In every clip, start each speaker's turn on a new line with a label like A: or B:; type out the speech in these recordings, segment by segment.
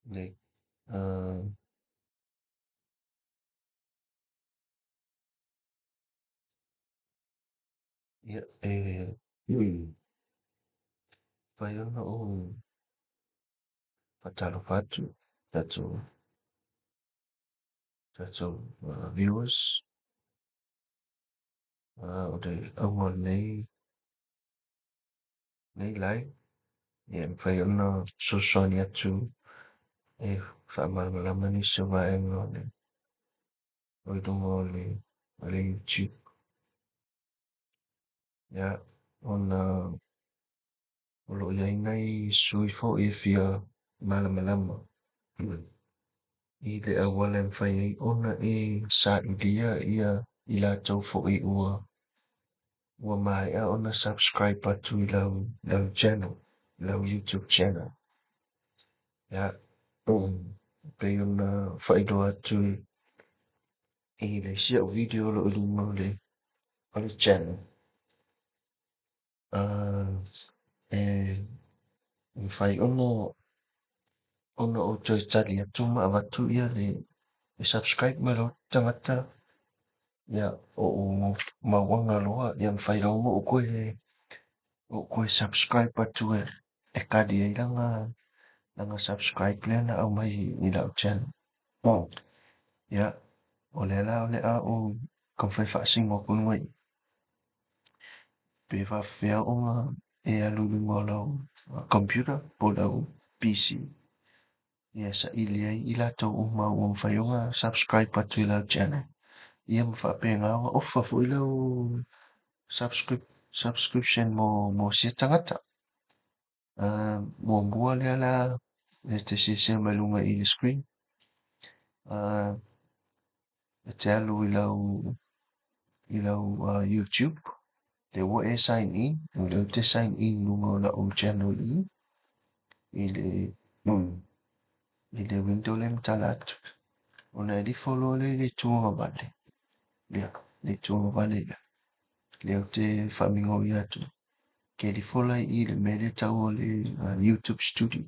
A: 네. Ia, e mafai ona ou faatalofa atu tatou viewers. O le auga o lenei live, ia e mafai ona fesoasoani atu e faamalamalama nisi o vaega o i luga o le YouTube. Ia, ona o lo o i ai nai sui usufono foi e fia malamalama i le auala e mafai ai ona e sailia ia i latou foi ua maea ona subscribe atu i lau channel, lau YouTube channel. Ia, e pei ona faailoa atu i le isi au video o lo o i luga o le channel. E mafai ona ou toe tali atu ma avatu ia le subscribe mai loa tagata ia o mauaga loa ia mafai loa ona ou toe subscribe atu e kali ai lana subscribe lea na aumai i lau channel. Ia, o lea la o le a ou taumafai e faasino atu i luga i i, pe faapefea ona e alu i luga o lau computer po o lau PC ia saili ai i latou uma ua mafai ona subscribe atu i lau channel. Ia ma faapena ona ofa foi lau subscription mo sia tagata. Muamua lea la e te silasila mai luga i le screen. E te alu i lau YouTube, lea ua e sign in, o lea ou te sign in i luga o lau channel i i le window lea e matala atu. Ona e lifo loa lea i le itu agavale, lea, le itu agavale lea, lea ou te faamigoi atu. Ke lifo la i le mea lea e tau o le YouTube Studio.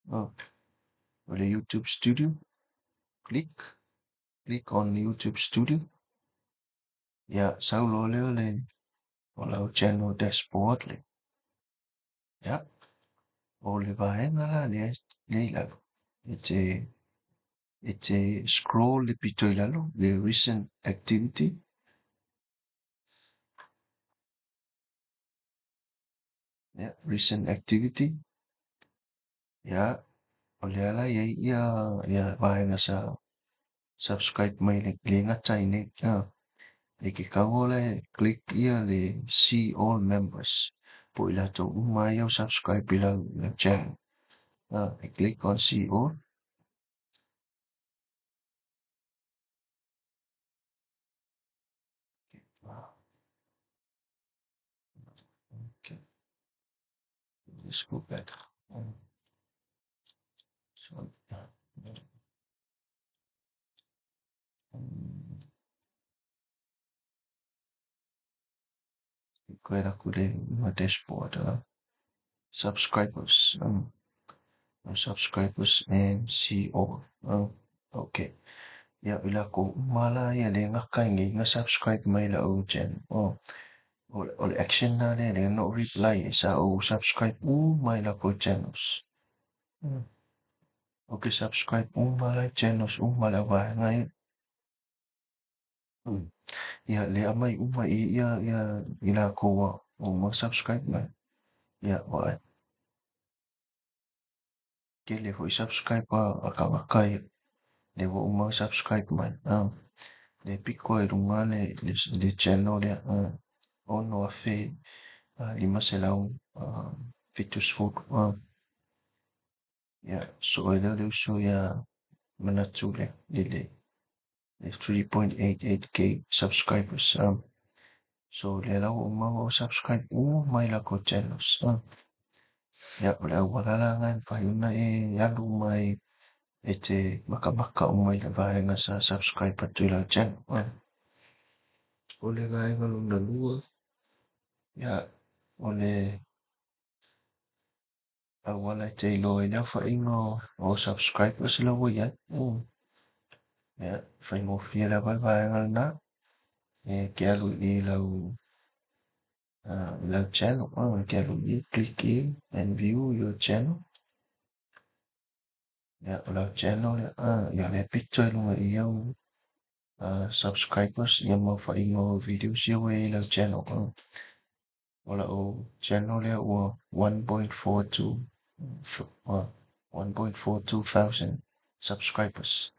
A: O le YouTube Studio, click on YouTube Studio. Ia, sau loa lea o le o lau channel dashboard le. Ia, o le vaega la lea i lalo, e te scroll le pito i lalo, le recent activity. Ia, recent activity. Ia, o lea la i ai ia vaega sa subscribe mai le gata ai nei. E ke tau le click ia le see all members. Po i latou uma ai au subscribe i lau channel. E click on see all. Okay. Let's go back. So, koe raku le ma dashboard subscribers subscribers and see all. Okay. Ia i lakou uma la ia le gaka i nei na subscribe mai lau channel. O le action na lea lea na ou reply ai sa ou subscribe uma i lakou channels. Ok, subscribe uma la i channels uma le au vaega ia. Ia, lea aumai uma i ia ia i lakou ua uma subscribe mai. Ia, vaai. Tele foi subscribe a tagata ia. lea ua uma ona subscribe mai. Lea e pito lava i luga le channel lea, 6,570. Ia, sosoo ai lea o le uso ia Manatu lea i le 3.88K subscribers. So lea la ua uma ona subscribe uma i latou channels. Ia, o le auala la lena e mafai ona e alu mai e te makamaka uma i le vaega sa subscribe atu i lau channel. O le vaega lona lua, ia, o le auala e te iloa ai le aofaiga o subscribers la ua i ai. Ia, faigofie lava le vaega lena. E te alu i lau channel, e te alu i, click i and view your channel. Ia, o lau channel lea, ia lea pito i luga i au subscribers ia ma aofaiga o videos ia ua i ai i lau channel. O lau channel lea ua 1.42 1.42 thousand subscribers,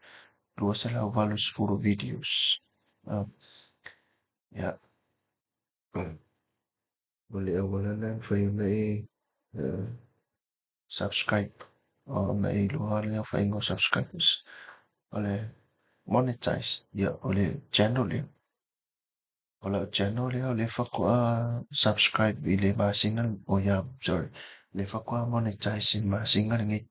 A: 280 videos. Ia, o le auala lena e mafai ona e subscribe ona e iloa le aofaiga o subscribers. O le monetize, ia, o le channel lea. O lau channel lea o lea faatoa subscribe i le masina, oh yeah, sorry, lea faatoa monetize i le masina lenei.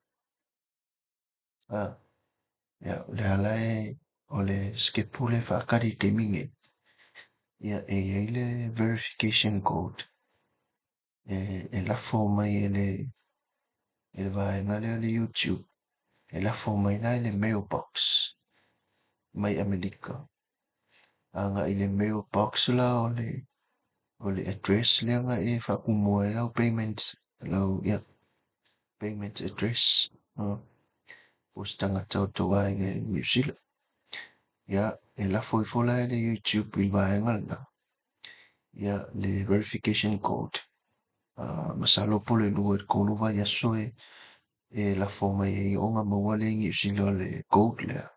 A: Ia, o le ala e, o le skepu lea e faatali i le taimi nei. Ia, e i ai le verification code e lafo mai e le vaega lea o le YouTube. E lafo mai la i le mailbox mai Amerika. Agai i le mailbox la o le address lea na e faatumua ai lau payment, lau, ia, payment address. Po o se tagata o tou aiga i Niu Sila. Ia, e lafo ifo la e le YouTube i le vaega lena. Ia, le verification code. Masalo po o le 2 i le 3 vaiaso e lafo mai ai ona maua lea i Niu Sila o le code lea.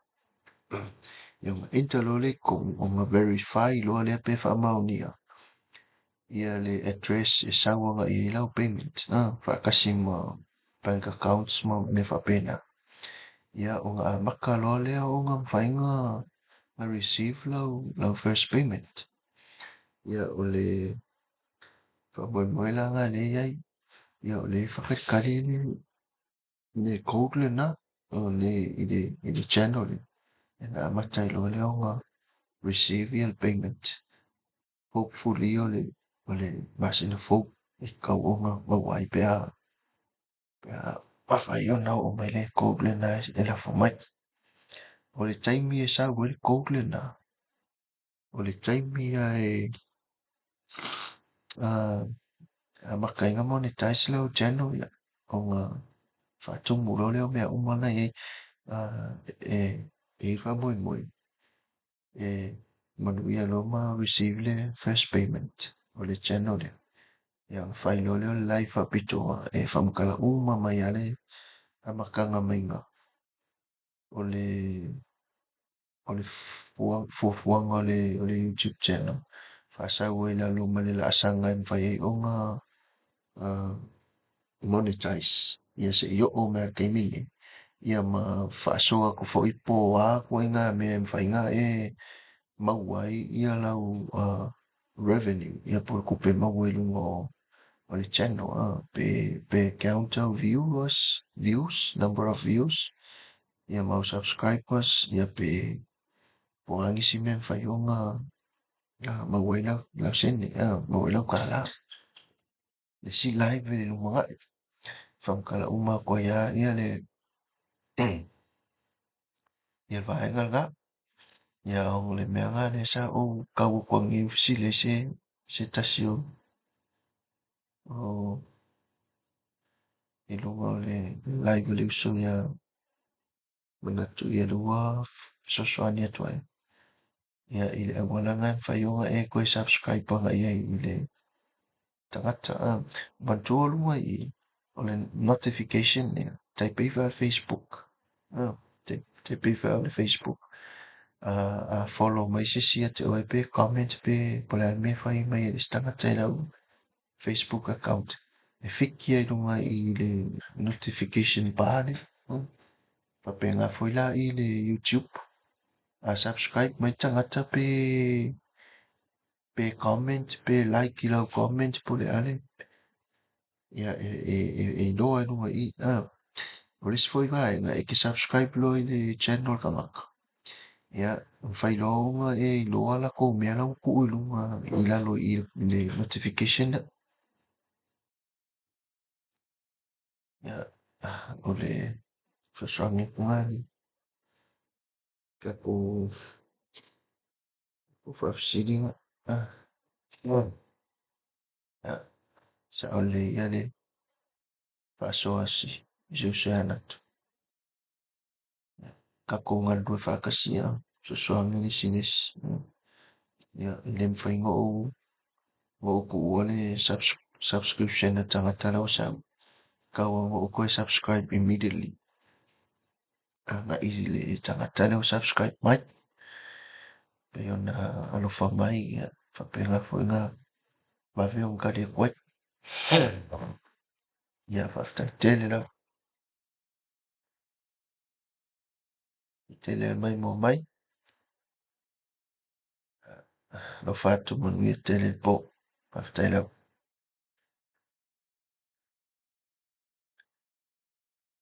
A: Ia, ona enter loa lea i totonu, ona verify loa lea pe faamaonia ia le address e sau agai i ai lau payment, faatasi ma bank accounts ma mea faapena. Ia, ona amata loa lea ona mafai ona receive lau first payment. Ia, o le faamoemoe la lena lea e i ai. Ia, o lea e faatalitali le code lena i le channel lea. Ona amata ai loa lea ona receive ia le payment. Hopefully o le masina fou e tatau ona maua ai pe a mafai ona oo mai le code lena e lafo mai. O le taimi e sau ai le code lena, o le taimi ia e amata ai ona monetize lau channel, ia, ona faatumu loa lea o mea uma na i ai. E i ai faamoemoe e manuia loa ma receive le first payment o le channel lea. Ia, ona fai loa lea o le live faapitoa e faamatala uma mai lava le amataga maiga o le fuafuaga o le YouTube channel. Faasau ai lalo ma le laasaga e mafai ai ona monetize. Ia se i oo mai le taimi nei. Ia ma faasoa atu foi po o a ituaiga mea e mafai ona e maua ai ia lau revenue, ia po o le tupe maua i luga o le channel, pe count au viewers, views, number of views, ia ma au subscribers, ia pe po o a nisi mea e mafai ona maua ai lau sene, maua ai lau kālā. Le isi live i le lumanai. Faamatala uma atu ai lava ia le ia le vaega lena. Ia, o le mea lena lea sa ou tau atu nei fesili ai se tasi o i luga o le live o le uso ia Manatu ia lea ua fesoasoani atu ai. Ia, i le auala lena e mafai ona e toe subscribe agai ai i le tagata. Manatua luga i o le notification lea, tai pei faale Facebook. Te pei foi o le Facebook, a follow mai se isi ia te oe pe comment pe po o le a le mea e fai mai e le isi tagata i lau Facebook account, e fiki ai i luga i le notification bar lea. Faapena foi la i le YouTube, a subscribe mai tagata pe comment pe like i lau comment po o le a le, ia e iloa i luga i i. O le isi foi vaega, e te subscribe loa i le channel tagata, ia, mafai loa ona e iloa latou mea la ua tuu i luga i lalo i le notification lea. Ia, o le fesoasoani atu lena i tatou faafesiliga. Ia, sao lelei ia le faasoa a si uso ia Natu. Tatou galulue faatasi ia, fesoasoani le isi i le isi. Ia, e le mafai ona ou tuua le subscription a tagata la ua sau. Tau ona ou toe subscribe immediately. Agai i le tagata lea ua subscribe mai. Pei ona alofa mai, ia, faapena foi ona vave ona tali atu ai. Ia, faafetai tele lava. Tele mai mo mai. Alofa atu manuia tele le po. Faafetai lava.